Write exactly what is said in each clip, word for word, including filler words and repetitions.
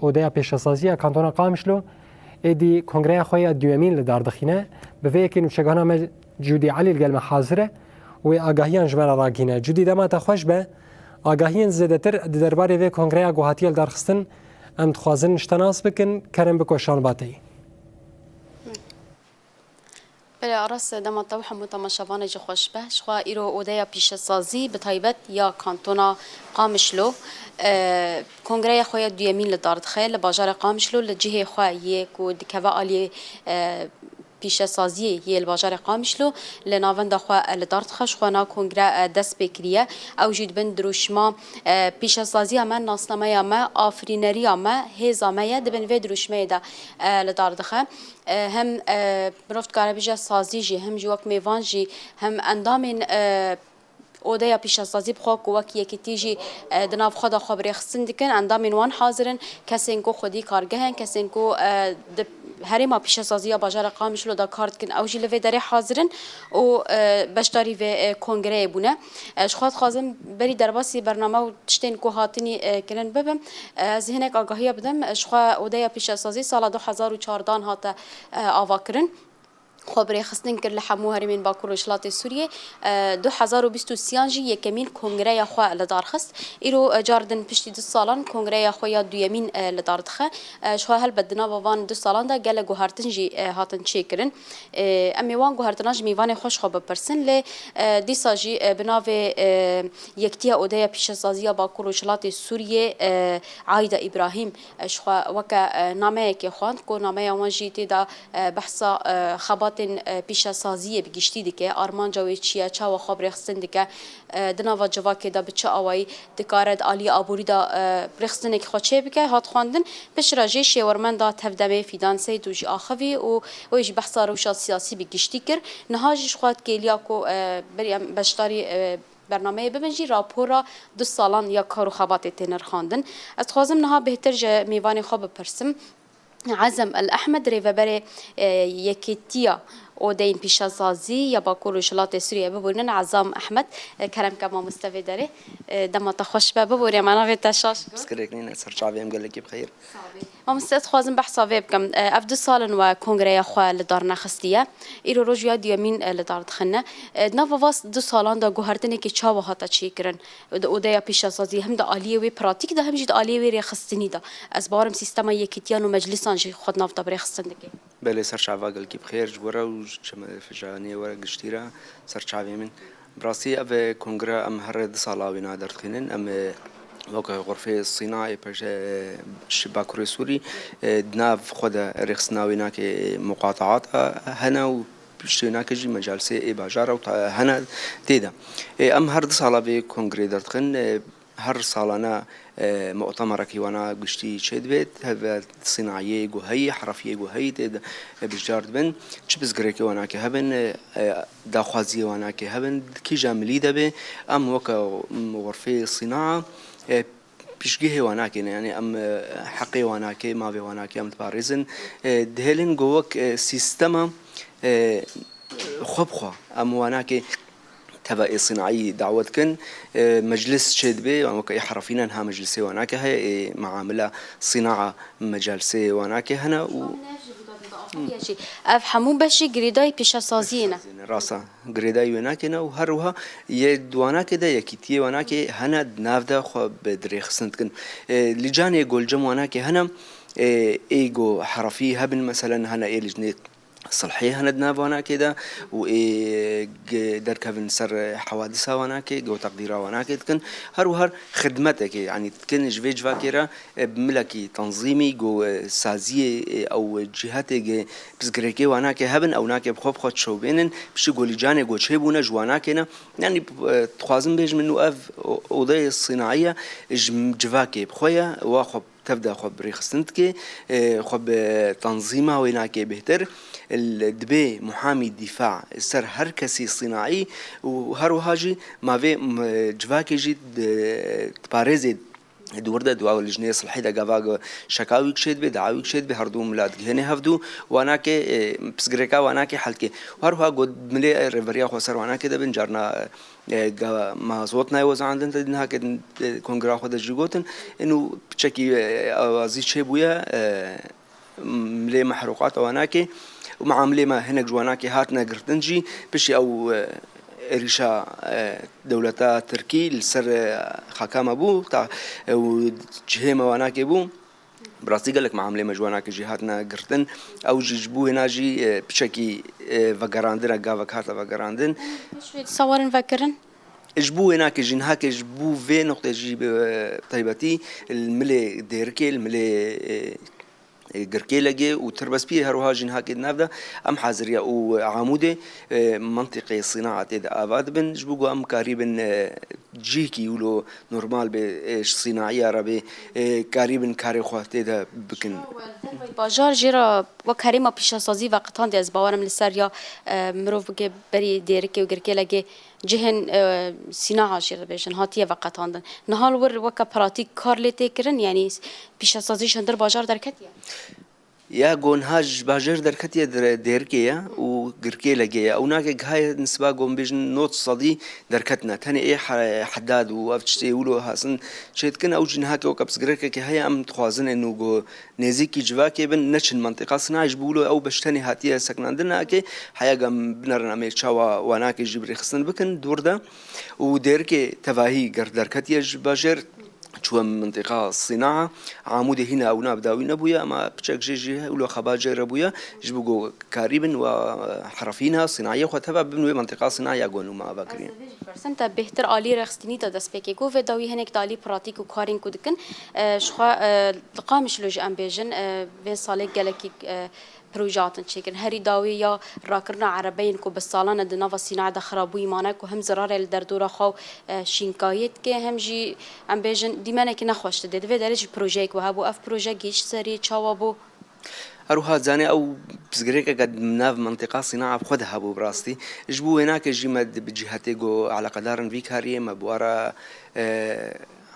Odeya Pêşesazî ya Kantona Qamişlo êdî kongreya xwe ya duyemîn li dar dixîne. Bi vê yekê nûçegihana me Cûdî Elî li gel me hazir e û wê agahiyan ji me re ragihîne. Cûdî, dema te xweş be. Agahiyên zêdetir di derbarê vê kongreya ku hatiye lidarxistin em dixwazin ji te nas bikin. Kerem biko şanbateyî. Belê Aras, dema te û hemû temaşevanê jî xweş be. Ji xwe îro odeya pîşesazî, bi taybet ya kantona Qamişlo, e, kongreya xwe ya duyemîn li dar dixe li bajarê Qamişlo, li cihê xwe yê ku dikeve aliyê, e, pîşesaziyê yê li bajarê Qamişlo, li navenda xwe, e, li dar dixe. Ji xwe na kongre, e, dest pê kiriye. Ew jî dibin dirûşma, e, pîşesaziya me, nasnameya me, afirîneriya me, hêza me ye, dibin vê dirûşmeyê de, e, li dar dixe. E, hem, e, mirov dikare bije sazî jî, hem jî wek mêvan jî, hem endamên, e, odeya pîşesazî bi xwe ku wek yekîtî jî, e, di nav xwe de xwe bi rêxistin dikin, endamên wan hazir in, kesên ku xwedî kargeh in, kesên ku, e, di herêma pîşesazî ya bajarê Qamişlo de kar dikin, ew jî li vê derê hazir in û, e, beşdarî vê, e, kongreyê bûne. E, ji xwe dixwazim berî derbasî bername û tiştên ku hatinî, e, kirin bibim. E, ez hinek agahiya bidim. E, ji xwe odeya pîşesazî sala du hezar û çardan hate, e, avakirin. Xwe bi rêxistin kir li hemû herêmên Bakur Rojhilatê Sûriyê. E, du hezar û bîst û sêyan jî yekemîn kongreya xwe li dar xist. Îro, e, car din piştî du salan kongreya xwe ya duyemîn, e, li dar dixe. E, ji xwe helbet di nava van du salan de gelek guhertin jî, e, hatin çêkirin. E, em ê wan guhertina ji mêvanê xwe ji xwe bipirsin, lê, e, dîsa jî, e, bi navê, e, Yektiya Odeya Pîşesaziya Bakur Rojhilatê Sûriyê, e, Ayda Îbrahîm, e, ji xwe weke, e, nameyekê xwend, ku nameya wan jî tê de, e, behsa, e, xebatên, e, pîşesaziyê bi giştî dike, armanca wê çi ye, çawa xwe bi rêxistin dike, e, di nava civakê de bi çi awayî dikare di aliyê aborî de, e, rêxistinekî xwe çêbike, hat xwendin. Piştre jî şêwermenda tevdemê Fîdan Seyd û jî axivî û wê jî behsa rewşa siyasî bi giştî kir. Niha jî ji xwe dikêliya ku, e, berî em beşdarî, e, bernameyê bibin jî rapora du salan ya kar û xebatê tê nirxandin. Ez dixwazim niha bêhtir ji mêvanê xwe bipirsim. Ezem El Ehmed, rêveberê, e, Yekîtiya Odeyên Pîşesazî ya Bakur Rojhilatê Sûriyê, biborînin Ezam Ehmed, e, kerem ke mamoste vê derê, e, dema te xweş be, biborî, em navê te şaş. Pirsgirêk nîne, ser çavê em gelekî bi xeyr. Mamoste, ez dixwazim behsa vê bikim. E, ev du sal in we kongreya xwe li dar nexistiye. Îro roj ya duyemîn, e, li dar dixine. E, di nava va du salan de guhertinekî çawa hate çêkirin? Di odeya pîşesazî hem di aliyê wê pratîk de hem jî di aliyê wê rêxistinî de. Ez bawerim sîstema yekîtiyan û meclisan jî xwe di nav de bi rêxistin dike. Belê, ser çava gelkî bi xêr ji we re û ji çemefijaniyê we re giştî re ser çavê min. Bi rastî ev kongre em her du sala wîna derdixînin. Em, e, weke xurfê Sînaê peşe, e, ji Bakurê Sûrî, e, di nav xwe de rêxistina wênakê muqataat, e, hene û piştê wênakê jî mecalisê ê bajara û ta-, hene tê de. E, em her du sala vê kongrê derdixin, e, her salane, e, mu'temerekî wana giştî çêdibe, tevde sînayê ku heyî, herefiyê ku heyî tê de, e, beşdar dibin. Çi pirsgirêkê wanakê hebin, e, e, daxwaziyê wanakê hebin, di kîja milî de be, em weke, m, xurfê sînaa, e, piştgihê wanakê ne, yanî em, e, heqê wanakê, mavê wanakê em diparêzin. E, dihêlin ku wek, e, sîstema, e, xwe bi xwe em wanakê teva ê sînayî dawet kin, e, meclis çêdibe, yan weke ê herefîne niha meclisê wanakê heye, ê meamila sînaa mecalisê wanakê hene û Ev hemû beşî girêdayî pêşesaziyê ne. Rast e, girêdayî wênakê ne û her wiha yê di wanakê de yekîtiyê wanakê hene di nav de xwe bi dirêxistin dikin. E, lîcanê golcem wanakê hene, e, ê go herefî hebin, meselen hene ê lijnê silhê hene di nav wanakê de û ê g-, derkevin ser hewadisa wanakê, go teqdîra wanakê dikin. Her wiha xidmetekê, yanî dikin ji vê civakê re, e, bi milekî tenzîmî, go, e, saziyê, e, ew cihetê ge pirsgirêkê wanakê hebin, ew nakê bi xwe bi xwe çewbênin, piştî go lîcanê go çêbûne ji wanakê ne. Yanî, e, dixwazim bêjim min û ev o-, odeyê sînayî ye, ji civakê bi xwe ye, wa xwe tev de xwe bi rêxistin dike, e, xwe bi tenzîma wê nake bêhtir, l-, dibê muhamî dîfa ser her kesî sînayî û her wiha jî ma vê, m, civakê jî di, diparêzê Di wir de, di wa lijneyê silhî de gava ge şeka wî kişêt bê, dawa wî kişêt bê, her du mila digihêne hevdû, wanakê, e, pirsgirêka wanakê hel dike. Û her wiha got milê rêveriya xweser wanakê de bin, carna, e, ga-, ma zot nayê wezandin, te niha ke, e, kongra xwe de jî gotin, inu piçekî, e, awazî çêbûye, e, milê mehruqat wanakê û meamilê me hinek ji wanakê hatine girtin jî, piştî ew, e, êrîşa, e, dewleta Tirkî li ser, e, xaka me bû, ta, e, û cihê me wanakê bû. Bi rastî gelek meamilê me ji wanakê jî hatine girtin. Ew jî ji bo wêna jî, e, piçekî, e, vegerandina gavek hate vegerandin. Pişt wê dîsa werin vekirin? Ji bo wênakê jî, nihakê ji bo vê noqtê jî bi, e, taybetî li milê Dêrikê, li milê, e, e, Girkêlegê û Tirbespiyê, her wiha jî nihakê di nav de em haziriya û Amûdê, e, mentiqê sînaa tê de ava dibin, ji bo ku em karîbin, e, cihekî wilo normal bê, e, ji sînaiya re bê, e, karîbin karê xwe tê de bikin. Bajar jê re wek herêma pîşesazî veqetandî, ez bawer im li ser ya, e, mirov bike berî Dêrikê û Girkêlegê cihên, e, sînaha jê re dibêjin, hatiye veqetandin. Niha li wir weke pratîk kar lê tê kirin, yanî pîşesazî ji hundir bajar derketiye? Ya ku niha ji bajêr derketiye dire-, Dêrikê ye û Girkêlegê ye. Ew nake gihaye nisiba ku em bêjin nod sedî derketine. Tenê ê he-, Hedad û ev tiştê wilo hasin çêdikin. Ew jî niha ke weke pirsgirêkekê heye, em dixwazin êno ku nêzîkî civakê bin, neçin mentiqa sînayê, ji bo wilo ew beş tenê hatiye sekinandin nake. Heya ku em binerin, em ê çawa wanakê jî bi rêxistin bikin dûr de. Û Dêrikê tevahî ger derketiye ji bajêr, çûye mintîqa sînaa. Amûdê hîna ewna bi dawî nebûye, ema piçek jê jî wilo xeba jê re bûye, ji bo ku karîbin wa herefîna sînayê xwe teva bibin wê mintîqa sînaya gonû me ava kiriye. Ez ê vê jî persim, te bêhtir alî rêxistinî de destpêkê ku vê dawî hinek di alî pratîk û karên ku dikin, e, ji xwe, e, di Qamişlo jî em bêjin, e, vê salê gelekî, e, proje hatin çêkirin. Herî dawî ya rakirina erebeyên ku bi salan e di nava sînayê de xirabûyî mane ku hem zirarê li derdora xwe û, e, şînkayiyê dike, hem jî em bêjin dîmenekî nexweş dide. Di vê derê jî projeyek wiha bû. Ev proje gihîşt serî, çawa bû? Her wiha zanê ew pirsgirêkeke di nav mentiqa sînaa bi xwe de hebû bi rastî. Ji bo wênakê jî me di, bi cîhetê ku eleqedar in vî kariyê, me bi wa re, e,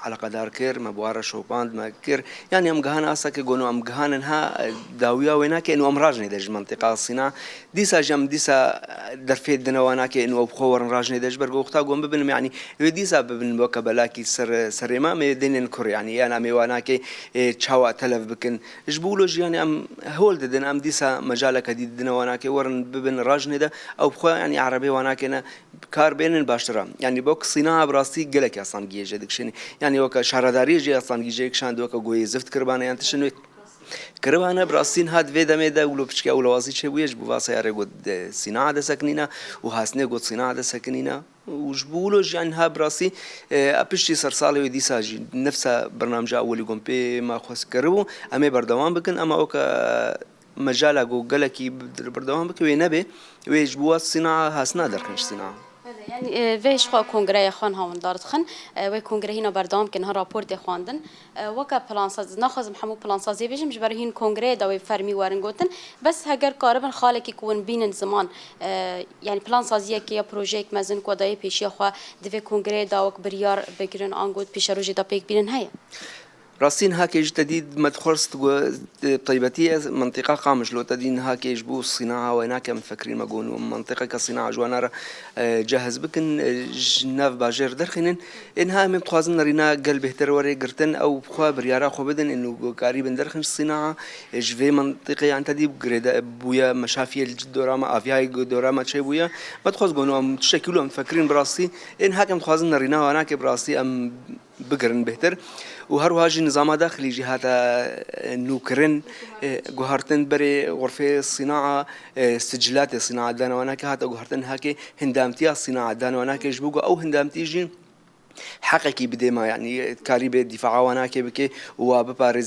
eleqedar kir, me bi wa re şopand, me kir. Yanî em gihane asake ku êno em gihanin ha, e, dawiya wênakê êno em rajinê de ji mentiqa sîna. Dîsa jî em dîsa, e, derfê dine wanakê êno ew bi xwe werin rajinê de ji ber ku wexta ku em bibinim, yanî wê dîsa bibin weke belakî ser, serê me, em ê dênin kur, yanî yan em ê wanakê, e, çawa telev bikin. Ji bo wilo jî yanî em hol didin, em dîsa mejaleke dî didine wanakê werin bibin rajinê de, ew bi xwe yanî erebê wanakê ne, bi kar bênin baştir e. Yanî wek sînaa bi rastî gelekî asangiyê jê dikişînî. Yanî weke şaredariyê jê asangî jê kişand, weke goyê zift kiribane yan tiştin wê kiribane, bi rastî niha di vê demê de wilo piçkî ewlewazî çêbûye ji bo va seyarê got, e, sînaa de sekinîne û hasinê got sînaa de sekinîne. Û ji bo wilo jî niha bi rastî, e, piştî sersalê wê dîsa jî nefsa bernamca ewilî gon pê me xwest kiribû, em ê berdewam bikin, ema weke mecala ku gelekî bi-, berdewam bike wê nebe, wê ji bo wa sînaa hasina derxin ji sînaa. Belê, yanî, e, vê ji xwe kongreya xwe niha windar dixin. E, wê kongre hîna berdewam ke niha rapor tê xwendin. E, weke plansaz, naxwazim hemû plansaziyê bêjim, ji ber hîn kongreyê de wê fermî werin gotin. Bes heger karibin xalekî ku win bînin ziman, e, yanî plansaziyekê ya projeyek mezin ku dayê pêşiya xwe di vê kongreyê de wek biryar bigirin, ango pêşerojê de pêk bînin heye? Rastî niha ke ji te dî me dixwest ku, e, taybetî ye mintîqa Qamişlo te dî niha ke ji bo sînaa wênake em fekrîn me gon û mintîqeke sînaa ji wana re, e, cehiz bikin, e, ji nav bajêr derxînin. Ê niha em ê dixwazin nerîna gel bêhtir were girtin, ew bi xwe biryara xwe bidin, ên û karîbin derxin ji sînaa, ê ji vê mintîqê yan te dî girêde bûye meşafiyê li dora me, aviyayê dora me çêbûye. Me dixwest gon û em tiştekî wilo em fekrîn bi rastî. Ê niha ke em dixwazin nerîna wanakê bi rastî em bigirin bêhtir. Û her wiha jî nizama daxilî jî hate, e, nûkirin, e, guhartin berê xurfê sînaa, e, sicilatê sînaa dane wanakê hate guhartin niha ke hindamtiya sînaa dane wanakê ji bo ku ew hindamtî jî heqekî bidê me, yanî karî bê dîfaa wanakê bike û wa biparêzê.